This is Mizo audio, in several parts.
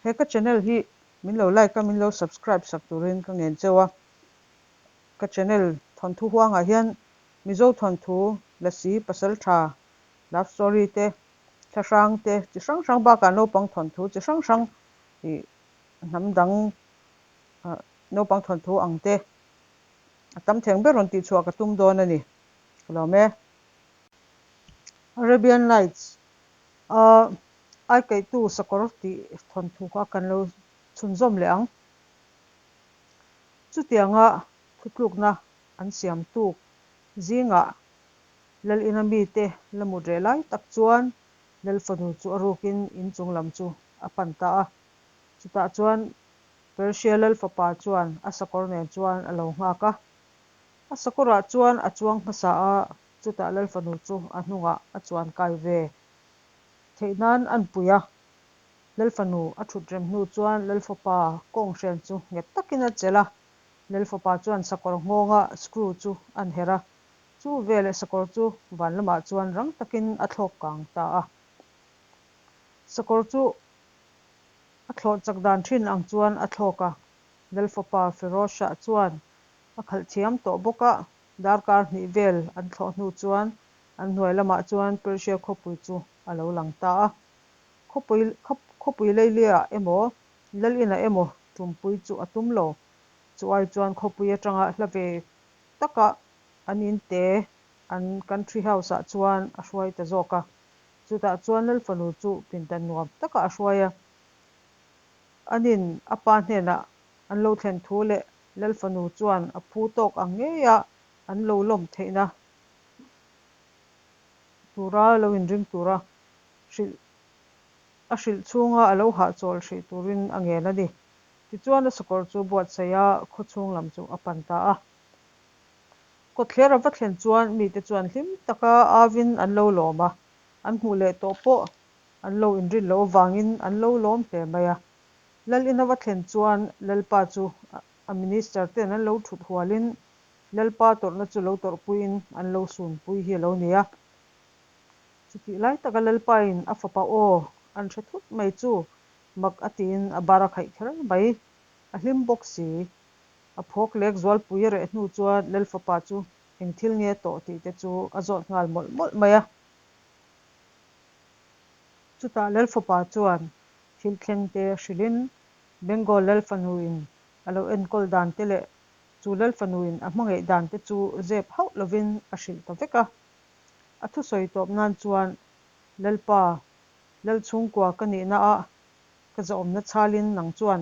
He ka channel hi min lo like a, min lo subscribe sak turin ka ngen cheu a. Ka channel thawnthu huangah hian Mizo thawnthu, Lasi, Pasaltha, Love story te, thlahrang te chi hrang hrang bakah naupang thawnthu chi hrang hrang ih hnam dang naupang thawnthu ang te a tam theng ber rawn tihchhuah ka tum dawn a ni. Ka lawm e. Arabian Nights a aikaihtu sakawr tih thawnthu kha kan lo chhunzawm leh ang. Chutianga thutlukna an siam tuk zingah Lal ina mite la mut reh lai tak chuan Lal fanu chu a rukin in chung lam chu a pan ta a. Chutah chuan Persia Lal fapa chuan a sakawr nen chuan a lo nghak a. A sakawrah chuan a chuang hmasa a, chutah Lal fanu chu a hnungah a chuan kai ve theih nan an pui a. Lal fanu a thut rem hnu chuan Lal fapa kawng hren chu nghet takin a chelh a. Lal fapa chuan sakawr nghawnga screw chu an herh a. Chu veleh sakawr chu van lamah chuan rang takin a thlawk kang ta a. Sakawr chu a thlawh chak dan thin ang chuan a thlawk a. Lal fapa Ferosha chuan a khalh thiam tawh bawk a, darkar hnih vel an thlawh hnu chuan an hnuai lamah chuan Persia khawpui chu a lo lang ta a. Khawpui khawpui leiliah emaw Lal inah emaw tumpui chu a tum lo. Chu ai chuan khawpui atanga hla ve taka an in te an country house ah chuan a hruai ta zawk a. Chutah chuan Lal fanu chu pindan nuam takah a hruai a. Anin a pa hnenah an lo thlen thu leh Lal fanu chuan a phu tawk ang ngeia an lo lawm theihna tura lo inring tura hrilh a hrilh chhunga a lo hahchawl hrih turin a ngen a ni. Tichuan a sakawr chu buatsaih a, khawchhung lam chu a pan ta a. Kawtthler a va thlen chuan mite chuan hlim taka avin an lo lawm a, an hmuh leh tawh pawh an lo inrin loh avangin an lo lawm hle mai a. Lal in a va thlen chuan Lalpa chu a minister ten an lo thut hualin Lalpa tawrhna chu lo tawrhpuiin an lo sunpui hi a lo ni a. Chutih lai taka Lalpain a fapa aw an hre thut mai chu mak a tiin a bar a khaih kher mai. A hlim bawk si. A phawk lek zualpui a reh hnu chuan Lal fapa chu eng thil nge tawh tih te chu a zawt nghal mawlh mawlh mai a. Chutah Lal fapa chuan thil thleng te hrilhin Bengal Lal fanuin a lo enkawl dan te leh chu Lal fanuin a hmangaih dan te chu zep hauh lovin a hrilh ta vek a. A thusawi tawp nan chuan Lalpa, Lal chhungkua ka nihna a ka zahawmna chhalin nang chuan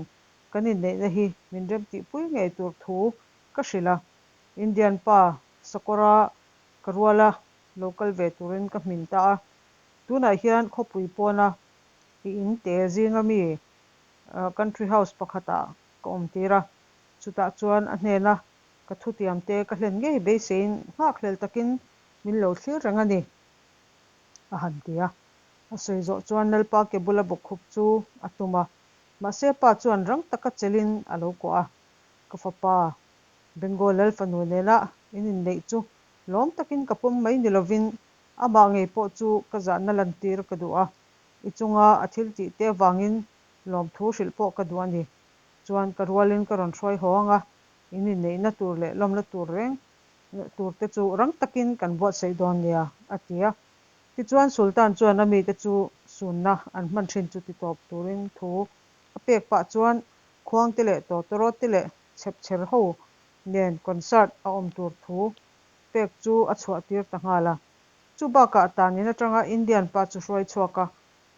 kan inneihna hi min remtihpui ngei tur thu ka hrilh a. Indian pa Sakawra ka ruala lo kal ve turin ka hmin ta a. Tunah hian khawpui pawna i in te zinga mi country house pakhatah ka awm tir a. Chutah chuan a hnena ka thutiam te ka hlen ngei beiseiin nghakhlel takin min lo thlir reng a ni, a han ti a. A sawi zawh chuan Lalpa ke bula bawkkhup chu a tum a, mahse pa chuan rang taka chelin a lo kuah a, Ka fapa, Bengal Lal fanu nena in inneih chu lawm takin ka pawm mai ni lovin amah ngei pawh chu ka zahna lantir ka duh a, i chunga a thil tih te avangin lawmthu hrilh pawh ka duh a ni. Chuan ka rualin ka rawn hruai haw ang a, in inneihna tur leh lawmna tur reng tur te chu rang takin kan buatsaih dawn nia, a ti a. Tichuan Sultan chuan a mite chu sunna an hman thin chu titawp turin thu a pek pah chuan khuangte leh tawtawrawt te leh chhepchher ho nen concert a awm tur thu pek chu a chhuah tir ta nghal a. Chu bakah tanin atanga Indian pa chu hruai chhuak a,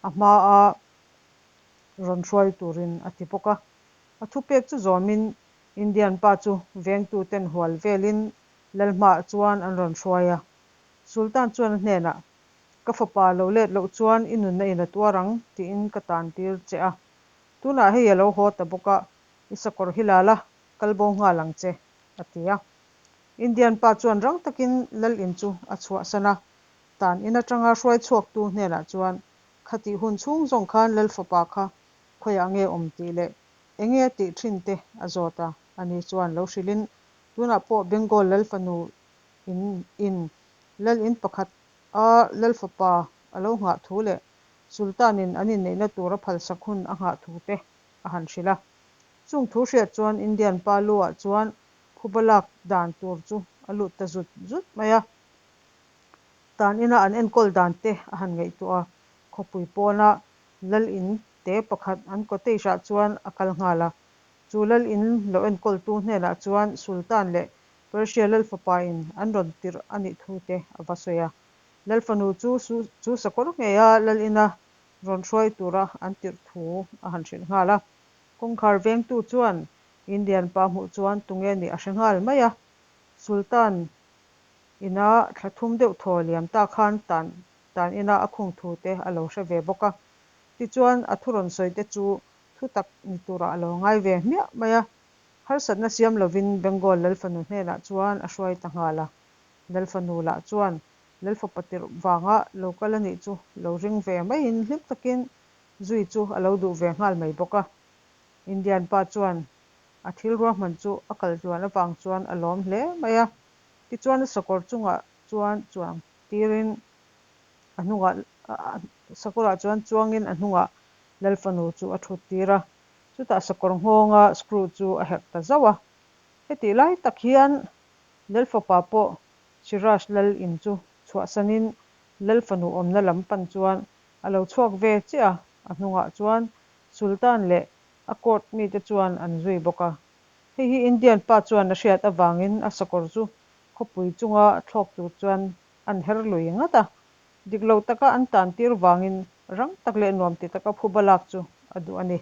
a hma a rawn hruai turin a ti bawk a. A thupek chu zawmin Indian pa chu vengtu ten hual velin Lalhmaah chuan an rawn hruai a. Sultan chuan a hnenah, Ka fapa lo let loh chuan i nunna in a tuar ang, tiin ka tan tir che a. Tunah hei a lo haw ta bawk a, i sakawr hi la la, kal bo nghal ang che, a ti a. Indian pa chuan rang takin Lal in chu a chhuahsan a. Tan in atanga hruai chhuaktu hnenah chuan, Khatih hun chhung zawng khan Lal fapa kha khawiah nge awm tih leh enge a tih thin te a zawt a, ani chuan lo hrilhin tunah pawh Bengal Lal fanu in in Lal in pakhat a Lal fapa a lo nghah thu leh Sultan in an inneihna tur a phalsak hun a nghah thu te a han hrilh a. Chung thu hriat chuan Indian pa lu ah chuan phuba lak dan tur chu a lut ta zut zut mai a. Tan ina an enkawl dan te a han ngaihtuah a, khawpui pawna lal in te pakhat an cottage ah chuan a kal nghal a. Chu lal in lo enkawltu hnenah chuan Sultan leh Persia lal fapa in an rawn tirh a nih thu te a va sawi a. Lal fanu chu chu sakawr ngeia lal ina rawn hruai tura an tirh thu a han hrilh nghal a. Kawngkhar vengtu chuan Indian pa hmuh chuan tunge nih a hre nghal mai a. Sultan ina thla thum deuh thaw liam ta khan tan tan ina a khung thu te a lo hre ve bawk a. Tichuan a thu rawn sawi te chu thu tak ni turah a lo ngai ve hmiah mai a. Harsatna siam lovin Bengal lal fanu hnenah chuan a hruai ta nghal a. Lal fanu lah chuan lal fapa tirh vanga lo kal a nih chu lo ring ve maiin hlim takin zui chu a lo duh ve nghal mai bawk a. Indian pa chuan a thil ruahman chu a kal tluan avang chuan a lawm hle mai a. Tichuan a sakawr chungah chuan chuang tirin a hnungah sakawrah chuan chuangin a hnungah lal fanu chu a thut tir a. Chutah sakawr nghawnga screw chu a herh ta zauh a. Hetih lai tak hian lal fapa pawh Siraj lal in chu chhuahsanin lal fanu awmna lam pan chuan a lo chhuak ve chiah a, a hnungah chuan Sultan leh a court mite chuan an zui bawk a. Hei hi Indian pa chuan a hriat avangin a sakawr chu khawpui chunga thlawk tur chuan an her lui ngat a. Dik lo taka an tan tir vangin rang tak leh nuam ti taka phuba lak chu a duh a ni.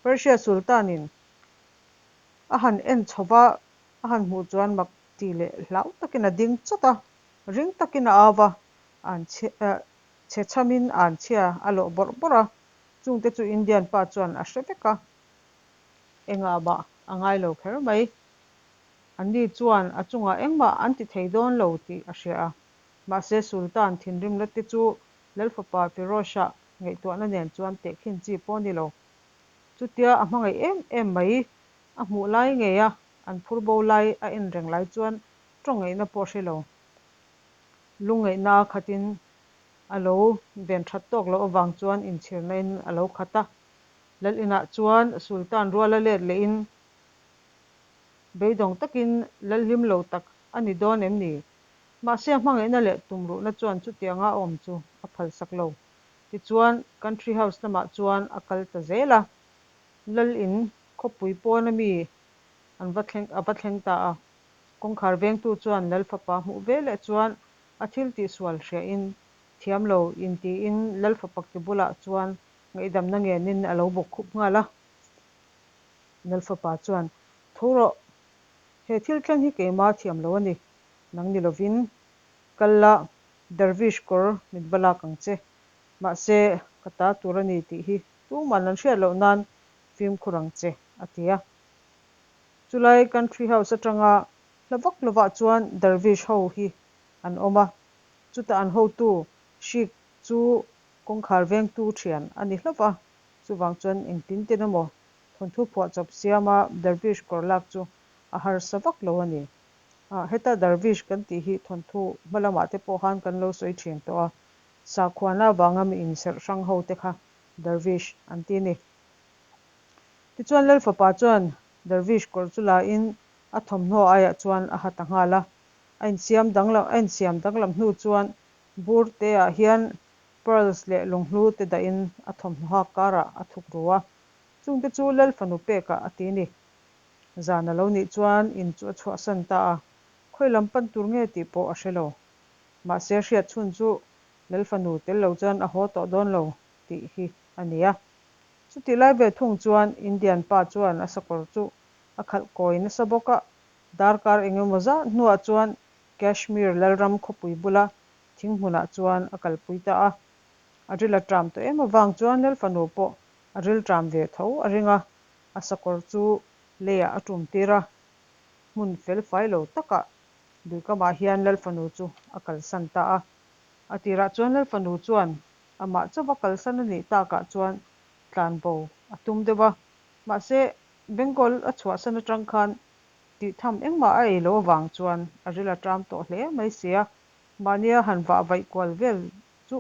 Persia Sultan-in a han en chho va, a han hmuh chuan mak ti leh hlau takin a ding chawt a, ring takin a au va, an chhe chhamin an chhia a lawh bawrh bawrh a, chungte chu Indian pa chuan a hre vek a, engah mah a ngai lo kher mai. Anni chuan a chungah engmah an ti thei dawn lo tih a hria a, mahse Sultan thinrimna te chu Lal fapa Firoz-a ngaihtuahna nen chuan tehkhin chi pawh a ni lo. Chutia a hmangaih em em mai a hmuh lai ngei a, an phur bo lai a en reng lai chuan tawng ngaihna pawh hre lo. Lungngaihna a khatin a lo ven that tawk loh avang chuan inchhirna in a lo khat a. Lal inah chuan Sultan ruala let lehin beidawng takin lal hlim lo tak a ni dawn em ni? Mahse a hmangaihna leh tumruhna chuan chutianga a awm chu a phalsak lo. Tichuan Country House lamah chuan a kal ta zel a. Lal in khawpui pawna mi an va thleng a va thleng ta a. Kawngkhar vengtu chuan Lal fapa hmuh veleh chuan a thil tihsual hriahin thiam lo intiin Lal fapa ke bulah chuan ngaihdamna ngenin a lo bawk khup nghal a. Lal fapa chuan, Tho rawh, he thil thleng hi keimah thiam lo a ni, nang ni lovin kal la, Dervish kawr min va lak ang che. Mahse, ka ta tur a ni tih hi tuman an hriat loh nan fimkhur ang che, a ti a. Chulai Country House atanga hla vak lovah chuan Dervish ho hi an awm a, chutah an hotu Sheikh chu kawngkhar vengtu thian a ni hlauh va, chuvang chuan engtin ten emaw thawnthu phuahchawp siama Dervish kawr lak chu a harsa vak lo a ni. Heta Dervish kan tih hi thawnthu hma lamah te pawh khan kan lo sawi thin tawh a, sakhuana avanga mi inserh hrang ho te kha Dervish an ti a ni. Tichuan Lal fapa chuan Dervish kawr chu la in a thawmhnaw aiah chuan a ha ta nghal a, a insiam danglam a insiam danglam hnu chuan bur te ah hian pearls leh lunghlu te dah in a thawmhnaw hak karah a thuk ru a, chungte chu Lal fanu pekah a ti a ni. Zan a lo nih chuan in chu a chhuahsan ta a, khawi lam pan tur nge tih pawh a hre lo. Mahse hriat chhun chu Lal fanu tel lo chuan a haw tawh dawn lo tih hi a ni a. Chutih lai ve thung chuan Indian pa chuan a sakawr chu a khalh kawi nasa bawk a, darkar eng emaw zat hnuah chuan Kashmir Lalram khawpui bula thing hmunah chuan a kalpui ta a. A ril a ṭam tawh em avang chuan Lal fanu pawh a ril ṭam ve tho a ring a, a sakawr chu leiah a ṭum tir a, hmun fel fai lo takah luikamah hian Lal fanu chu a kalsan ta a. A tirah chuan Lal fanu chuan amah chauva kalsan a nih takah chuan tlanbo a tum deuh a, mahse Bengal a chhuahsan atang khan tih tham engmah a ei loh avang chuan a ril a ṭam tawh hle mai si a, mahnia han vah vaih kual vel chu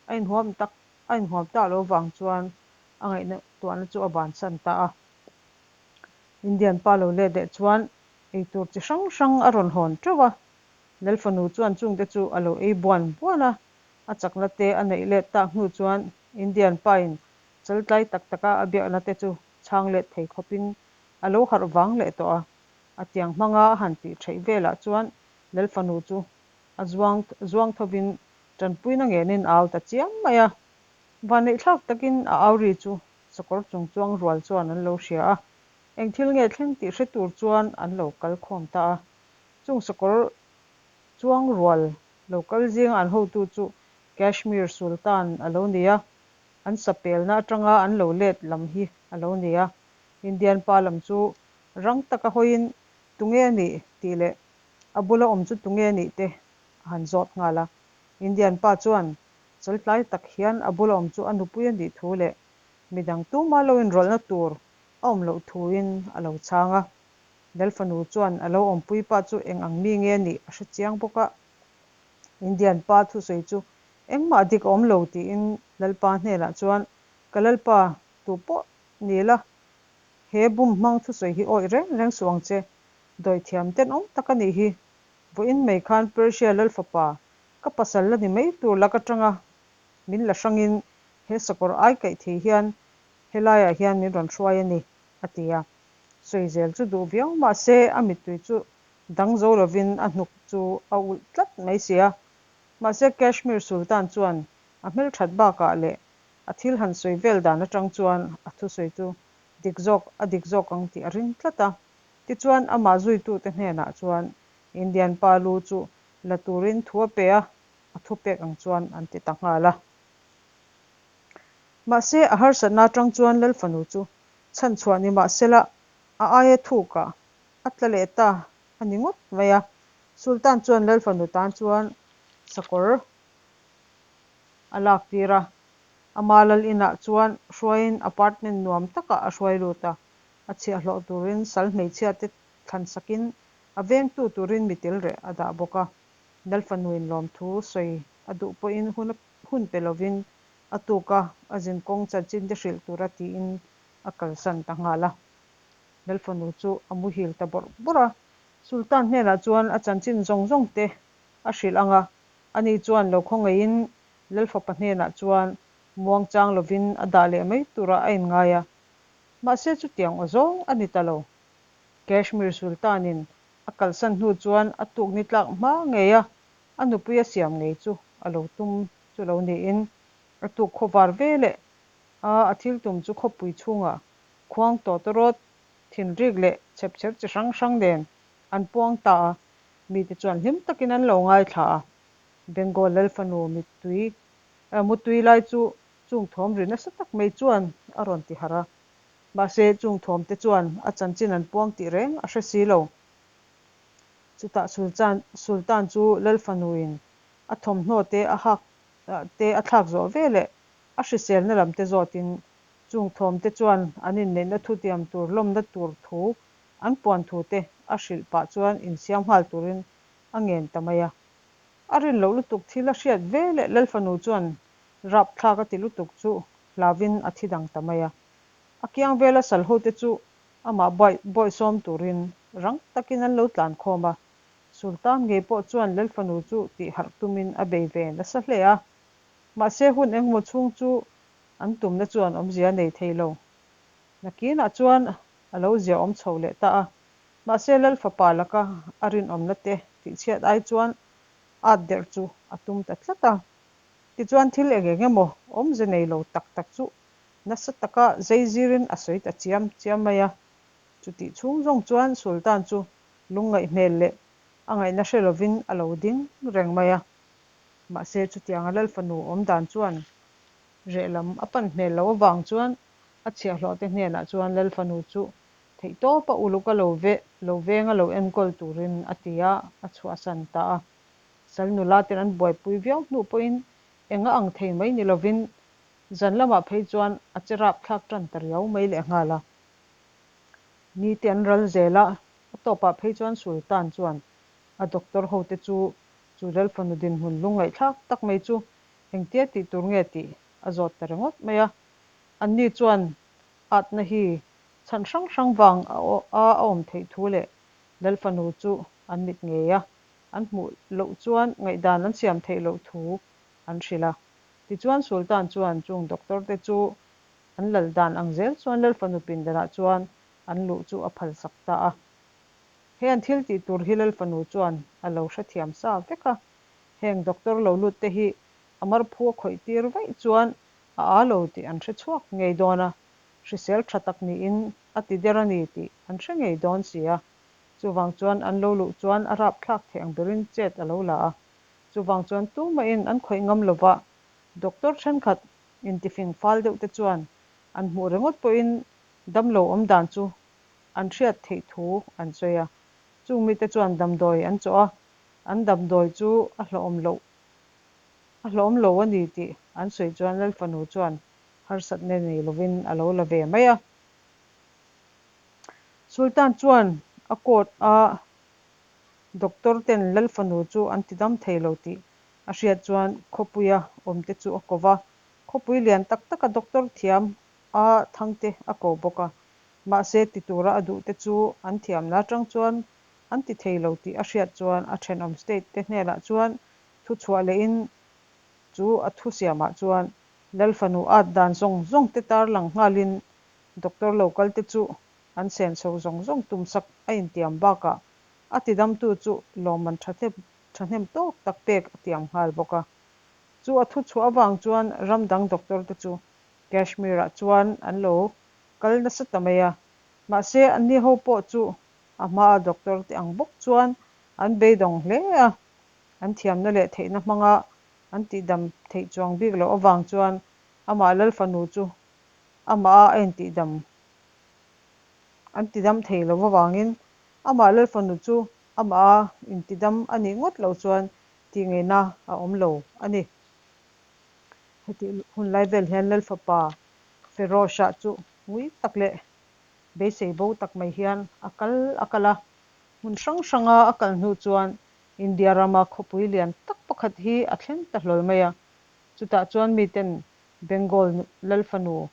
a inhuam tak a inhuam tak loh avang chuan A ngaihtuahna chu a bansan ta a. Indian pa lo let leh chuan eitur chi hrang hrang a rawn hawn teuh a. Lal fanu chuan chungte chu a lo ei buan buan a. A chakna te a neih let tak hnu chuan Indian pa in chaltlai tak taka a biakna te chu chhang let thei khawpin a lo harh vang leh tawh a. A tiang hmanga a han tih theih velah chuan Lal fanu chu a zuang zuang thovin tanpuina ngenin a au ta chiam mai a. Vanneihthlak takin a au ri chu sakawr chung chuang rual chuan an lo hria a, eng thil nge thleng tih hre tur chuan an lo kal khawm ta a. Chung sakawr chuang rual lo kal zinga an hotu chu Kashmir Sultan a lo ni a, an sapelna atanga an lo let lam hi a lo ni a. Indian pa lam chu rang taka hawiin tunge a nih tih leh a bula awm chu tunge a nih te a han zawt nghal a. Indian pa chuan chaltlai tak hian a bula awm chu a nupui a nih thu leh midang tuma lo inrawlhna tur a awm loh thuin a lo chhang a. Lal fanu chuan a lo awmpui pa chu eng ang mi nge a nih a hre chiang bawk a. Indian pa thusawi chu engmah dik a awm lo tiin Lalpa hnenah chuan, Ka Lalpa, tu pawh ni la, he bum hmang thusawi hi awih reng reng suh ang che. Dawithiam tenawm tak a nih hi. Vawiin mai khan Persia Lal fapa ka pasal la ni mai tur lak atanga min la hrangin he sakawr ai kaih thei hian helaiah hian min rawn hruai a ni, a ti a. Sawi zel chu duh viau mah se a mittui chu dang zo lovin a hnuk chu a ulh tlat mai si a. Mahse Kashmir Sultan chuan a hmelthat bakah leh a thil han sawi vel dan atang chuan a thusawi chu dik zawk a dik zawk ang tih a ring tlat a. Tichuan amah zuitute hnenah chuan Indian pa lu chu la turin thu a pe a, a thupek ang chuan an ti ta nghal a. Mahse, a harsatna atang chuan Lal fanu chu chhanchhuah ni mahsela a aia thukah a tla leh ta a ni ngawt mai a. Sultan chuan Lal fanu tan chuan sakawr a lak tir a, ama lal inah chuan hruaiin apartment nuam takah a hruai lut a, a chhiahhlawh turin sal hmeichhia te thlan sakin a vengtu turin mi tel reh a dah bawk a. Lal fanuin lawmthu sawi a duh pawhin hun hun pe lovin a tuk a, a zinkawng chanchin te hrilh tura tiin a kalsan ta nghal a. Lal fanu chu a muhil ta bawrh bawrh a, Sultan hnenah chuan a chanchin zawng zawng te a hrilh ang a, ani chuan lo khawngaihin Lal fapa hnenah chuan muangchang lovin a dah leh mai turah a inngai a. Mahse chutiang aw zawng a ni ta lo. Kashmir Sultan-in a kalsan hnu chuan a tuk ni tlak hma ngei a, a nupui a siam ngei chu a lo tum chu lo niin a tuk khawvar ve leh a, a thil tum chu khawpui chhungah khuang tawtawrawt, thinrik leh chhepchher chi hrang hrang nen an puang ta a, mite chuan hlim takin an lo ngaithla a. Bengal Lal fanu mittui mutui lai chu chung thawm ri nasa tak mai chuan a rawn ti harh a. Mahse, chung thawmte chuan a chanchin an puang tih reng a hre si lo. Chutah Sultan chu Lal fanuin a thawmhnaw te a hak te a thlak zawh ve leh a hriselna lam te zawtin chung thawmte chuan an inneihna thutiam tur lawmna tur thu an puan thu te a hrilh pah chuan insiam nghal turin a ngen ta mai a. A rin loh lutuk thil a hriat ve leh Lal fanu chuan rapthlak a ti lutuk chu hlauvin a thi dang ta mai a. A kiang vela sal hote chu amah bawihsawm turin rang takin an lo tlan khawm a. Sultan ngei pawh chuan Lal fanu chu tih harh tumin a bei ve nasa hle a. Mahse hun engemaw chhung chu an tumna chuan awmzia a nei thei lo. Nakinah chuan a lo ziaawm chho leh ta a. Mahse Lal fapa laka a rinawmna te tihchhiat ai chuan at der chu a tum ta tlat a. Tichuan thil eng eng emaw awmze nei lo tak tak chu nasa taka zei zirin a sawi ta chiam chiam mai a. Chutih chhung zawng chuan Sultan chu lungngaih hmel leh a ngaihna hre lovin a lo ding reng mai a. Mahse chutianga Lal fanu awm dan chuan reh lam a pan hmel loh avang chuan a chhiahhlawhte hnenah chuan Lal fanu chu theihtawpa uluk a lo ve lo venga lo enkawl turin a ti a, a chhuahsan ta a. Sal nula ten an buaipui viau hnu pawhin eng a ang thei mai ni lovin zan lamah phei chuan a che rapthlak tan ta riau mai lehnghal a. Ni te an ral zel a, a tawpah phei chuan Sultan chuan a doctor hote chu chu Lal fanu dinhmun lungngaihthlak tak mai chu engtia tih tur nge tih a zawt ta ringawt mai a. Anni chuan atna hi chhan hrang hrang vang a a awm theih thu leh Lal fanu chu an mit ngei a, an hmuh loh chuan ngaihdan an siam theih loh thu an hrilh a. Tichuan Sultan chuan chung doctor te chu an lal dan ang zel chuan Lal fanu pindanah chuan an luh chu a phalsak ta a. He an thil tih tur hi Lal fanu chuan a lo hrethiam sa vek a, heng doctor lo lut te hi a marphu a khawih tir vaih chuan a â lo tih an hre chhuak ngei dawn a, hrisel tha tak niin a ti der a ni tih an hre ngei dawn si a. Chuvang chuan an lo luh chuan a rapthlak thei ang berin chet a lo la a, chuvang chuan tumahin an khawih ngam lova, doctor thenkhat intifing fal deuh te chuan an hmuh ringawt pawhin damlo awm dan chu an hriat theih thu an sawi a. Chung mite chuan damdawi an chawh a, an damdawi chu a hlawhawm loh a hlawhawm lo a ni tih an sawi chuan Lal fanu chuan harsatna nei lovin a lo la ve mai a. Sultan chuan a court a doctor ten Lal fanu chu an ti dam thei lo tih a hriat chuan khawpuia awmte chu a ko va, khawpui lian tak taka doctor thiam a thangte a ko bawk a. Mahse ti tura a duhte chu an thiamna atang chuan an ti thei lo tih a hriat chuan a thenawm state te hnenah chuan thu chhuah lehin chu a thu siamah chuan Lal fanu at dan zawng zawng te tarlang nghalin Doctor lo kal te chu an senso zawng zawng tumsak a intiam bakah a tidamtu chu lawmman thahnem tawk tak pek a tiam nghal bawk a. Chu a thu chhuah avang chuan ram dang doctor te chu Kashmir-ah chuan an lo kal nasa ta mai a. Mahse anni ho pawh chu a hmaa doctor te ang bawk chuan an beidawng hle a, an thiamna leh theihna hmanga an tihdam theih chuang bik loh avang chuan amah Lal fanu chu amah a intihdam an tidam thei lo avangin amah Lal fanu chu amah a intidam a nih ngawt loh chuan tih ngaihna a awm lo a ni. Hetih hun lai vel hian Lal fapa Feroz-a chu ngui tak leh beisei bo tak mai hian a kal a kal a, hmun hrang hranga a kal hnu chuan India rama khawpui lian tak pakhat hi a thleng ta hlawl mai a, chutah chuan miten Bengal lal fanu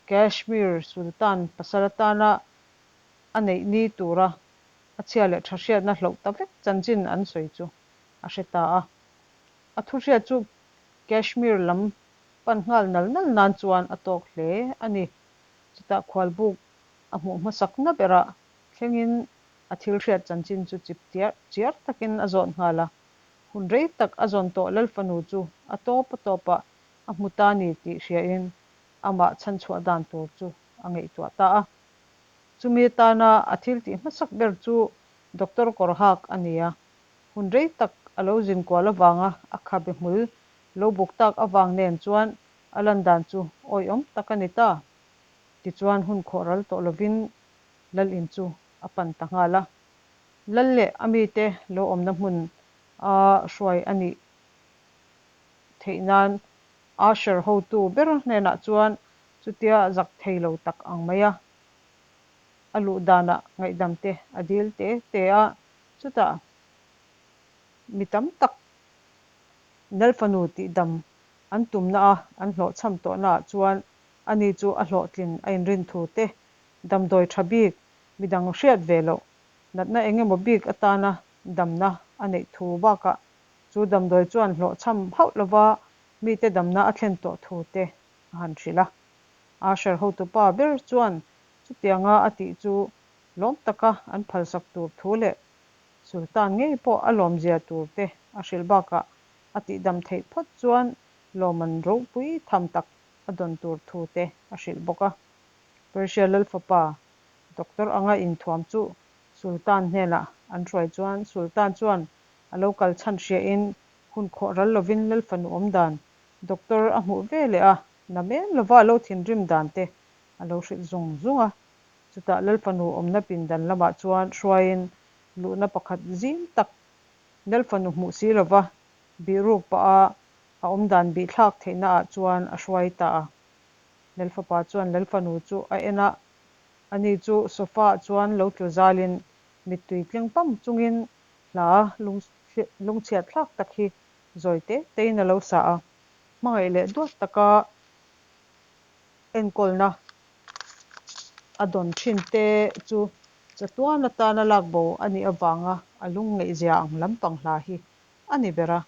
Kashmir Sultan pasal atana a neih ni tura a chhia leh tha hriatna hloh ta vek chanchin an sawi chu a hre ta a. A thu hriat chu Kashmir lam pan nghal nal nal nan chuan a tawk hle a ni. Chutah khualbuk a hmuh hmasakna berah thlengin a thil hriat chanchin chu chip chiar takin a zawt nghal a. Hun rei tak a zawn tawh lal fanu chu a tawp a tawpah a hmu ta ni tih hriain amah chhanchhuah dan tur chu a ngaihtuah ta a. Chumi atana a thil tih hmasak ber chu Doctor kawr hak a ni a. Hun rei tak a lo zin kual avanga a khabe hmul lo buk tak avang nen chuan a lan dan chu awihawm tak a ni ta. Tichuan hun khawh ral tawh lovin Lal in chu a pan ta nghal a. Lal leh a mite lo awmna hmun a hruai a nih theih nan Asher hotu ber hnenah chuan chutia zak thei lo tak ang mai a a luh danah ngaihdam te a dil te te a, chutah mi tam tak Lal fanu tihdam an tumna a an hlawhchham tawhnaah chuan ani chu a hlawhtlin a inrin thu te, damdawi tha bik midang hriat ve loh natna eng emaw bik atana damna a neih thu bakah Chu damdawi chuan hlawhchham hauh lova mite damna a thlen tawh thu te a han hrilh a. Asher hotupa ber chuan chutianga a tih chu lawm taka an phalsak tur thu leh Sultan ngei pawh a lawmzia tur te a hrilh bakah a tihdam theih phawt chuan lawman ropui tham tak a dawn tur thu te a hrilh bawk a. Persia lal fapa doctor anga inthuam chu Sultan hnenah an hruai chuan Sultan chuan A lo kal chhan hriain hun khawh ral lovin Lal fanu awm dan doctor a hmuh ve leh a, na men lova a lo thinrim dan te a lo hrilh zung zung a. Chutah Lal fanu awmna pindan lamah chuan hruaiin luhna pakhat zim tak Lal fanu hmuh si lova bihruk pah a a awm dan bihthlak theihna ah chuan a hruai ta a. Lal fapa chuan Lal fanu chu a en a, ani chu sofa ah chuan lo tlu zalin mittui tling pam chungin Hla lungchhiat thlak tak hi zawi te tein a lo sa a, hmangaih leh duat taka enkawlna a dawn thin te chu chatuan atana lak bo a nih avanga a lungngaihzia ang lampang hla hi a ni ber a.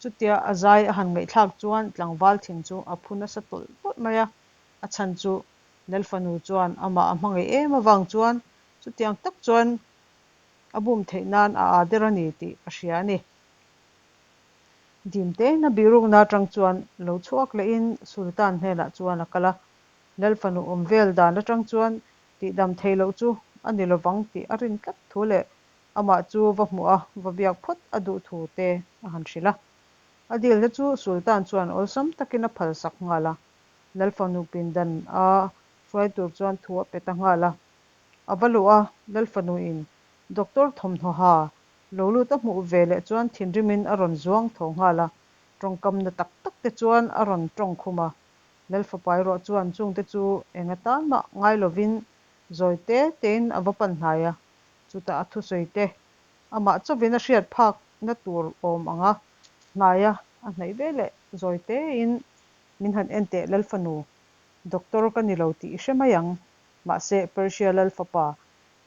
Chutia a zai a han ngaihthlak chuan tlangval thin chu a phu nasa tawlh tawlh mai a, a chhan chu Lalfanu chuan amah a hmangaih em avang chuan chutiang tak chuan a bum theih nan a aa der a ni tih a hria a ni. Dimtein a bihrukna atang chuan lo chhuak lehin Sultan hnenah chuan a kal a, Lalfanu awm vel dan atang chuan tihdam theih loh chu a ni lovang tih a rin tlat thu leh amah chu va hmuh a, va biak phawt a duh thu te a han hrilh a. A dilna chu Sultan chuan awlsam takin a phalsak nghal a, Lalfanu pindan a hruai tur chuan thu a pe ta nghal a. A va luh a, Lalfanuin Doctor thawmhnaw ha lo lut a hmuh ve leh chuan thinrimin a rawn zuang tho nghal a, tawngkam na tak tak te chuan a rawn tawng khum a. Lalfapa erawh chuan chungte chu eng atan mah ngai lovin zawi te tein a va pan hnai a, chutah a thusawi te amah chauhin a hriat phakna tur awm anga hnaia a hnaih veleh zawi tein min han en teh Lalfanu, Doctor ka ni lo tih i hre mai ang, mahse Persia Lalfapa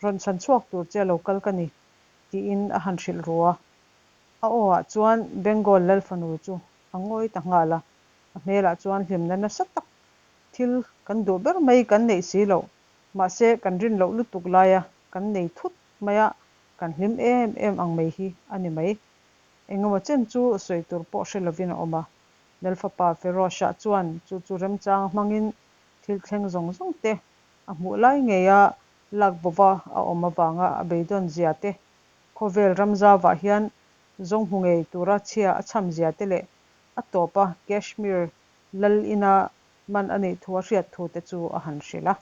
rawn chhan chhuak tur che a lo kal ka ni tiin a han hrilh ru a. A aw ah chuan Bengal Lalfanu chu a ngawi ta nghal a, a hmelah chuan hlimna nasa tak thil kan duh ber mai kan neih si loh, mahse kan rin loh lutuk laia kan nei thut maia kan hlim em em ang mai hi a ni mai. Engemaw chen chu sawi tur pawh hre lovin a awm a, Lalfapa Feroz-a chuan chu chu remchang hmangin thil thleng zawng zawng te a hmuh lai ngeia lak bova a awm avanga a beidawn zia te, khawvel ramzauah hian zawng hmu ngei tura chhia a chham zia te leh a tawpa Kashmir lal ina man a nih thu a hriat thu te chu a han hrilh a.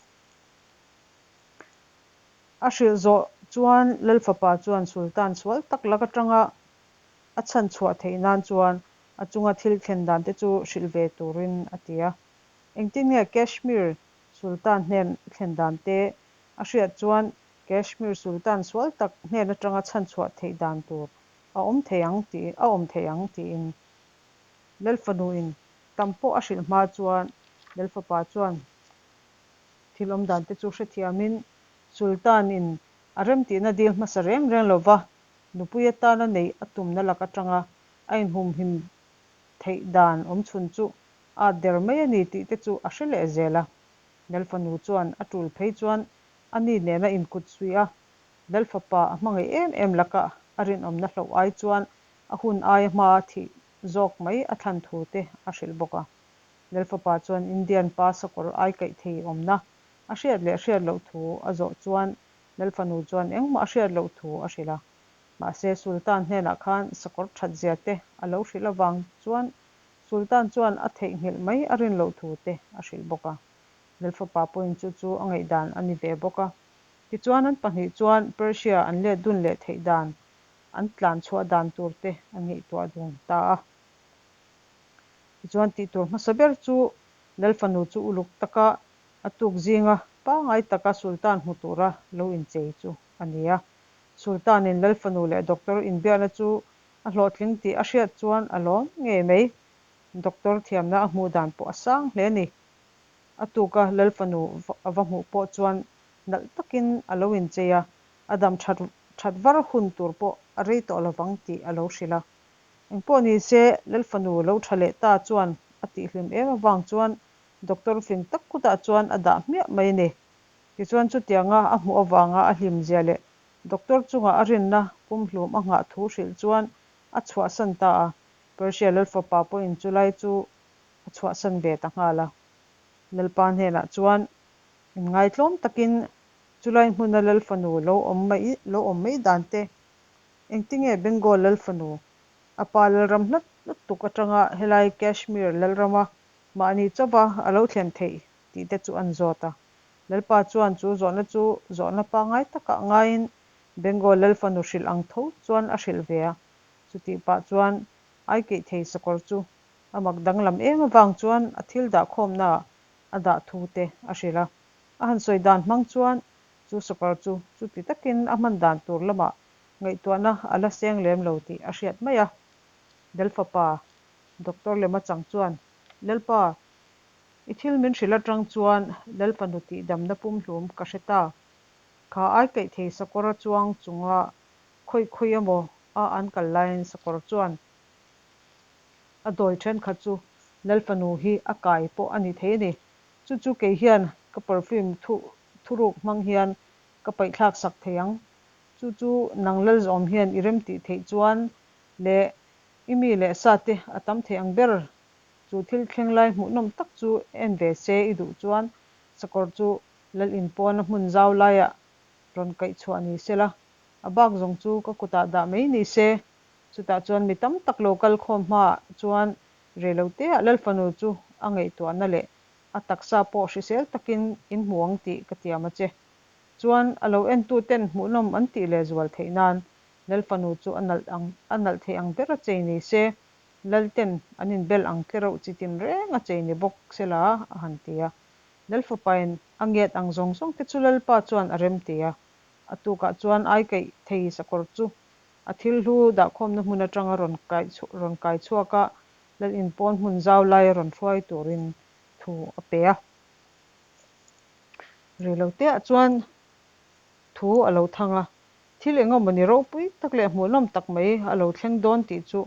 A hrilh zawh chuan Lalfapa chuan Sultan sual tak lak atanga a chhan chhuah theih nan chuan a chunga thil thlen dan te chu hrilh ve turin a ti a. Engtin nge Kashmir Sultan hnen thlen dan te a hriat chuan Kashmir Sultan sual tak hnen atanga chhan chhuah theih dan tur a awm thei ang tih a awm thei ang tiin Lalfanuin tam pawh a hrilh hma chuan Lalfapa chuan thil awm dan te chu hrethiamin Sultan-in a remtihna dil hmasa reng reng lova nupui atana neih a tumna lak atanga a inhumhim theih dan awmchhun chu a at der mai a ni tih te chu a hre leh zel a. Lalfanu chuan a tul phei chuan a ni nena inkut suih a, Lalfapa a hmangaih em em laka a rinawmna hloh ai chuan a hun aia hmaa thih zawk mai a thlan thu te a hrilh bawk a. Lalfapa chuan Indian pa sakawr ai kaih thei awmna a hriat leh hriat loh thu a zawh chuan Lalfanu chuan engmah a hriat loh thu a hrilh a. Mahse Sultan hnenah khan sakawr that zia te a lo hrilh avang chuan Sultan chuan a theihnghilh mai a rin loh thu te a hrilh bawk a. Lalfapa pawhin chu chu a ngaihdan a ni ve bawk a. Tichuan an pahnih chuan Persia an let dun leh theih dan, an tlan chhuah dan tur te an ngaihtuah dun ta a. Tichuan tih tur hmasa ber chu Lalfanu chu uluk taka a tuk zinga pangai taka Sultan hmu tura lo inchei chu a ni a. Sultan-in Lalfanu leh Doctor inbiakna chu a hlawhtling tih a hriat chuan a lawm ngei mai. Doctor thiamna a hmuh dan pawh a sang hle a ni. A tuka Lalfanu a va hmuh pawh chuan nalh takin a lo inchei a, a dam that that var hun tur pawh a rei tawh lovang tih a lo hrilh a. Engpawh ni se, Lalfanu lo tha leh ta chuan a tihhlim em avang chuan Doctor fing tak kutah chuan a dah hmiah mai a ni. Tichuan chutianga a hmuh avanga a hlimzia leh Doctor chunga a rinna pumhlum a nghah thu hrilh chuan a chhuahsan ta a, Persia Lalfapa pawhin chulai chu a chhuahsan ve ta nghal a. Lalpa hnenah chuan inngaitlawm takin chulai hmuna Lalfanu lo awm mai lo awm mai dan te, engtinge Bengal Lalfanu a pa Lalram hlat lutuk atanga helai Kashmir Lalrama mahni chauva a lo thlen theih tih te chu an zawt a. Lalpa chuan chu zawhna chu zawhna pangngai takah ngaiin Bengal Lalfanu hrilh ang tho chuan a hrilh ve a. Chutih pah chuan Aikeihthei sakawr chu a mak danglam em avang chuan a thil dahkhawmnaah a dah thu te a hrilh a. A han sawi dan hmang chuan chu sakawr chu chuti takin a hman dan tur lamah ngaihtuahna a la seng lem lo tih a hriat mai a. Lalfapa Doctor Lema chang chuan, Lalpa! I thil min hrilh atang chuan Lal fanu tihdamna pumhlum ka hre ta. Kha ai kaih thei sakawr a chuang chunga khawi khawi emaw a an kal laiin sakawr chuan a dawi thenkhat chu Lal fanu hi a kai pawh a ni thei a ni. Chu chu kei hian ka perfume thuruk hmang hian ka paihthlak sak thei ang. Chu chu nang Lal zawm hian i remtih theih chuan leh i mi leh sa te a tam thei ang ber chu thil thleng lai hmuhnawm tak chu en ve se i duh chuan sakawr chu Lal in pawna hmun zau laiah rawn kaih chhuah ni sela, a bak zawng chu ka kutah dah mai ni se. Chutah chuan mi tam tak lo kal khawm hmaah chuan reiloteah Lal fanu chu a ngaihtuahna leh a taksa pawh hrisel takin in hmu ang tih ka tiam a che. Chuan a lo entuten hmuhnawm an tih lehzual theih nan Lal fanu chu a nalh ang a nalh thei ang ber a chei ni se, Lal ten an inbel ang tlereuh chi tinreng a chei ni bawk sela a han ti a. Lal fapain a ngiat ang zawng zawng te chu Lalpa chuan a rem ti a. A tukah chuan ai kaih thei sakawr chu a thil hlu dahkhawmna hmun atanga rawn kai rawn kai chhuak a, Lal in pawn hmun zau laia rawn hruai turin thu a pe a. Reiloteah chuan thu a lo thang a, thil eng emaw ni ropui tak leh hmuhnawm tak mai a lo thleng dawn tih chu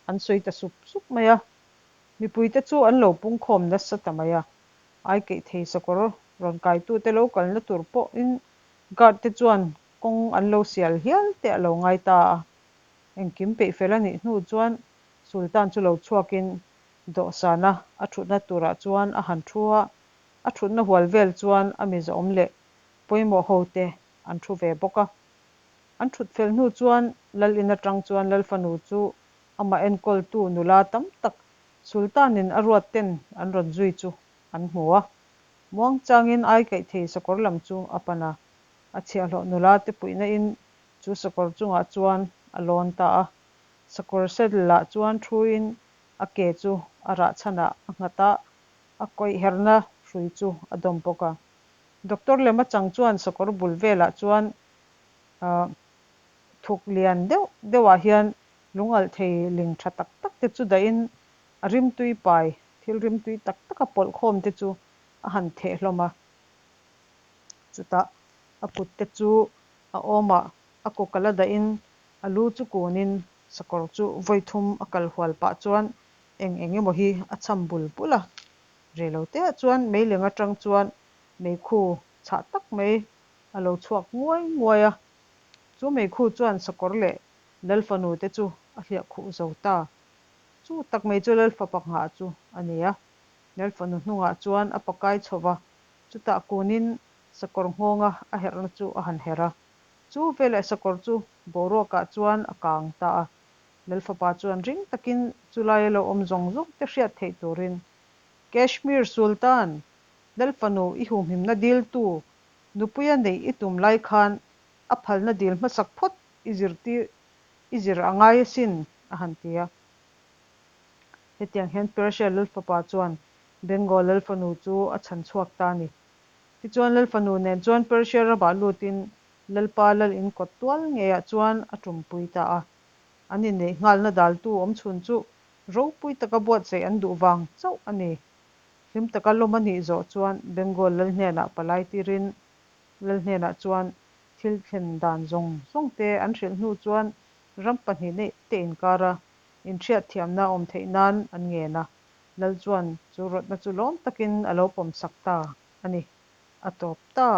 an sawi ta sup sup mai a. Mipuite chu an lo pungkhawm nasa ta mai a, aikeih thei sakawr rawn kaitute lo kalna tur pawhin guard te chuan kawng an lo sial hial te a lo ngai ta a. Engkim peih fel a nih hnu chuan Sultan chu lo chhuakin dawhsana a thutna turah chuan a han thu a, a thutna hual vel chuan a mizawm leh pawimawh ho te an thu ve bawk a. An thut fel hnu chuan Lal in atang chuan Lal fanu chu amah enkawltu nula tam tak Sultan-in a ruat ten an rawn zui chu an hmu a. Muangchangin ai kaih thei sakawr lam chu a pan a, a chhiahhlawh nula te puihna in chu sakawr chungah chuan a lawn ta a. Sakawr saddle ah chuan thu in a ke chu a rah chhanah a nghat a, a kawih herna hrui chu a dawm bawk a. Doctor lema chang chuan sakawr bul velah chuan thuk lian deuh deuhah hian lungalh thei ling tha tak tak te chu dahin a rimtui pai thil rimtui tak taka pawlh khawm te chu a han theh hlawm a. Chutah a kut te chu a awmah a kawkal a dahin a lu chu kunin sakawr chu vawi thum a kal hual pah chuan eng eng emaw hi a cham bul bul a. Reiloteah chuan meileng atang chuan meikhu chhah tak mai a lo chhuak nguai nguai a. Chu meikhu chuan sakawr leh Lal fanu te chu a hliah khuh zo ta. Chu tak mai chu Lal fapa nghah chu a ni a. Lal fanu hnungah chuan a pakai chho va, chutah kunin sakawr nghawnga a herhna chu a han herh a. Chu veleh sakawr chu boruakah chuan a kang ta a. Lal fapa chuan ring takin chulaia lo awm zawng zawng te hriat theih turin, Kashmir Sultan, Lal fanu i humhimna diltu nupuia neih i tum lai khan a phalna dil hmasak phawt i zirtir i zir a ngai asin, a han ti a. Hetiang hian Persia Lal fapa chuan Bengal Lal fanu chu a chhan chhuak ta a ni. Tichuan Lal fanu nen chuan Persia ramah lutin Lalpa Lal in kawt tual ngeiah chuan a tumpui ta a. An inneih nghalna daltu awm chhun chu ropui taka buatsaih an duh vang chauh a ni. Hlim taka lawm a nih zawh chuan Bengal Lal hnenah palai tirin Lal hnenah chuan thil thlen dan zawng zawng te an hrilh hnu chuan ram pahnih te inkara inhriatthiamna awm theih nan an ngen a, Lal chuan chu rawtna chu lawm takin a lo pawmsak ta a ni. A tawp ta.